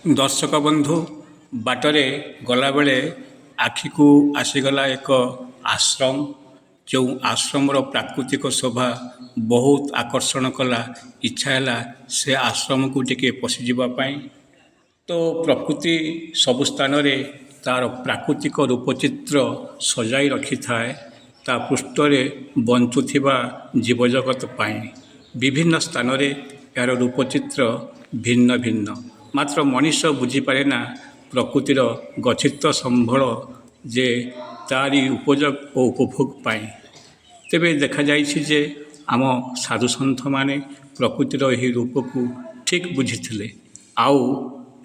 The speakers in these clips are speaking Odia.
ଦର୍ଶକ ବନ୍ଧୁ, ବାଟରେ ଗଲାବେଳେ ଆଖିକୁ ଆସିଗଲା ଏକ ଆଶ୍ରମ, ଯେଉଁ ଆଶ୍ରମର ପ୍ରାକୃତିକ ଶୋଭା ବହୁତ ଆକର୍ଷଣ କଲା। ଇଚ୍ଛା ହେଲା ସେ ଆଶ୍ରମକୁ ଟିକେ ପଶିଯିବା ପାଇଁ। ତ ପ୍ରକୃତି ସବୁ ସ୍ଥାନରେ ତା'ର ପ୍ରାକୃତିକ ରୂପଚିତ୍ର ସଜାଇ ରଖିଥାଏ ତା ପୃଷ୍ଠରେ ବଞ୍ଚୁଥିବା ଜୀବଜଗତ ପାଇଁ। ବିଭିନ୍ନ ସ୍ଥାନରେ ଏହାର ରୂପଚିତ୍ର ଭିନ୍ନ ଭିନ୍ନ, ମାତ୍ର ମଣିଷ ବୁଝିପାରେ ନା ପ୍ରକୃତିର ଗଚ୍ଛିତ ସମ୍ବଳ ଯେ ତାରି ଉପଯୋଗ ଓ ଉପଭୋଗ ପାଇଁ। ତେବେ ଦେଖାଯାଇଛି ଯେ ଆମ ସାଧୁସନ୍ଥମାନେ ପ୍ରକୃତିର ଏହି ରୂପକୁ ଠିକ୍ ବୁଝିଥିଲେ, ଆଉ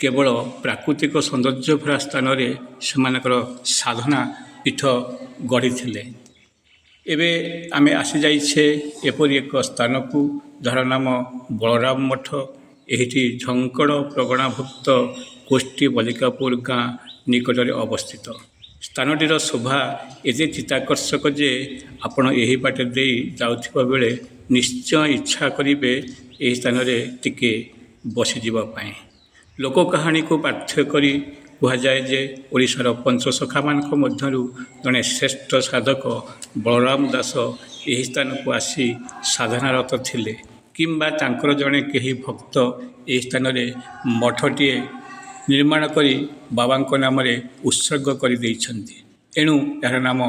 କେବଳ ପ୍ରାକୃତିକ ସୌନ୍ଦର୍ଯ୍ୟ ଭରା ସ୍ଥାନରେ ସେମାନଙ୍କର ସାଧନା ପୀଠ ଗଢ଼ିଥିଲେ। ଏବେ ଆମେ ଆସିଯାଇଛେ ଏପରି ଏକ ସ୍ଥାନକୁ, ଯାହାର ନାମ ବଳରାମ ମଠ। ଏହିଟି ଝଙ୍କଡ଼ ପ୍ରଗଣାଭୁକ୍ତ ଗୋଷ୍ଠୀ ମଲ୍ଲିକାପୁର ଗାଁ ନିକଟରେ ଅବସ୍ଥିତ। ସ୍ଥାନଟିର ଶୋଭା ଏତେ ଚିତ୍ତାକର୍ଷକ ଯେ ଆପଣ ଏହି ବାଟ ଦେଇ ଯାଉଥିବା ବେଳେ ନିଶ୍ଚୟ ଇଚ୍ଛା କରିବେ ଏହି ସ୍ଥାନରେ ଟିକେ ବସିଯିବା ପାଇଁ। ଲୋକ କାହାଣୀକୁ ପାଥ୍ୟ କରି କୁହାଯାଏ ଯେ ଓଡ଼ିଶାର ପଞ୍ଚସଖାମାନଙ୍କ ମଧ୍ୟରୁ ଜଣେ ଶ୍ରେଷ୍ଠ ସାଧକ ବଳରାମ ଦାସ ଏହି ସ୍ଥାନକୁ ଆସି ସାଧନାରତ ଥିଲେ, କିମ୍ବା ତାଙ୍କର ଜଣେ କେହି ଭକ୍ତ ଏହି ସ୍ଥାନରେ ମଠଟିଏ ନିର୍ମାଣ କରି ବାବାଙ୍କ ନାମରେ ଉତ୍ସର୍ଗ କରିଦେଇଛନ୍ତି। ଏଣୁ ଏହାର ନାମ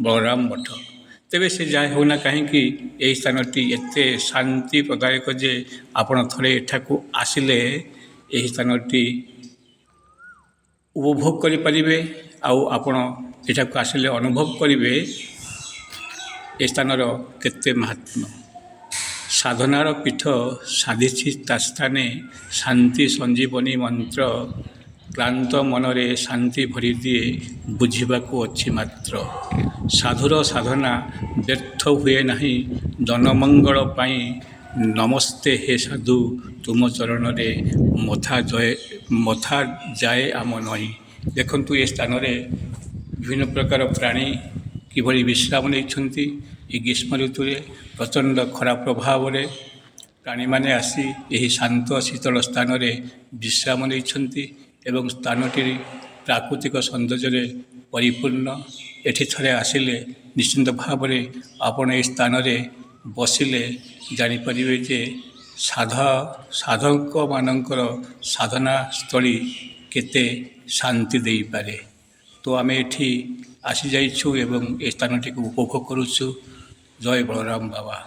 ବଳରାମ ମଠ। ତେବେ ସେ ଯାହା ହେଉନା କାହିଁକି, ଏହି ସ୍ଥାନଟି ଏତେ ଶାନ୍ତି ପ୍ରଦାୟକ ଯେ ଆପଣ ଥରେ ଏଠାକୁ ଆସିଲେ ଏହି ସ୍ଥାନଟି ଉପଭୋଗ କରିପାରିବେ, ଆଉ ଆପଣ ଏଠାକୁ ଆସିଲେ ଅନୁଭବ କରିବେ ଏ ସ୍ଥାନର କେତେ ମାହାତ୍ମ୍ୟ। ସାଧନାର ପୀଠ ସାଧିଛି ତା ସ୍ଥାନେ, ଶାନ୍ତି ସଞ୍ଜୀବନୀ ମନ୍ତ୍ର କ୍ଳାନ୍ତ ମନରେ ଶାନ୍ତି ଭରିଦିଏ, ବୁଝିବାକୁ ଅଛି ମାତ୍ର। ସାଧୁର ସାଧନା ବ୍ୟର୍ଥ ହୁଏ ନାହିଁ ଜନମଙ୍ଗଳ ପାଇଁ। ନମସ୍ତେ ହେ ସାଧୁ ତୁମ ଚରଣରେ ମଥା ଜୟ ମଥା ଯାଏ ଆମ ନଇଁ। ଦେଖନ୍ତୁ, ଏ ସ୍ଥାନରେ ବିଭିନ୍ନ ପ୍ରକାର ପ୍ରାଣୀ କିଭଳି ବିଶ୍ରାମ ନେଇଛନ୍ତି। ଏ ଗ୍ରୀଷ୍ମ ଋତୁରେ ପ୍ରଚଣ୍ଡ ଖରା ପ୍ରଭାବରେ ପ୍ରାଣୀମାନେ ଆସି ଏହି ଶାନ୍ତ ଶୀତଳ ସ୍ଥାନରେ ବିଶ୍ରାମ ନେଇଛନ୍ତି ଏବଂ ସ୍ଥାନଟି ପ୍ରାକୃତିକ ସୌନ୍ଦର୍ଯ୍ୟରେ ପରିପୂର୍ଣ୍ଣ। ଏଠି ଥରେ ଆସିଲେ ନିଶ୍ଚିନ୍ତ ଭାବରେ ଆପଣ ଏହି ସ୍ଥାନରେ ବସିଲେ ଜାଣିପାରିବେ ଯେ ସାଧକମାନଙ୍କର ସାଧନା ସ୍ଥଳୀ କେତେ ଶାନ୍ତି ଦେଇପାରେ। ତ ଆମେ ଏଠି ଆସିଯାଇଛୁ ଏବଂ ଏ ସ୍ଥାନଟିକୁ ଉପଭୋଗ କରୁଛୁ। ଜୟ ବଳରାମ ବାବା।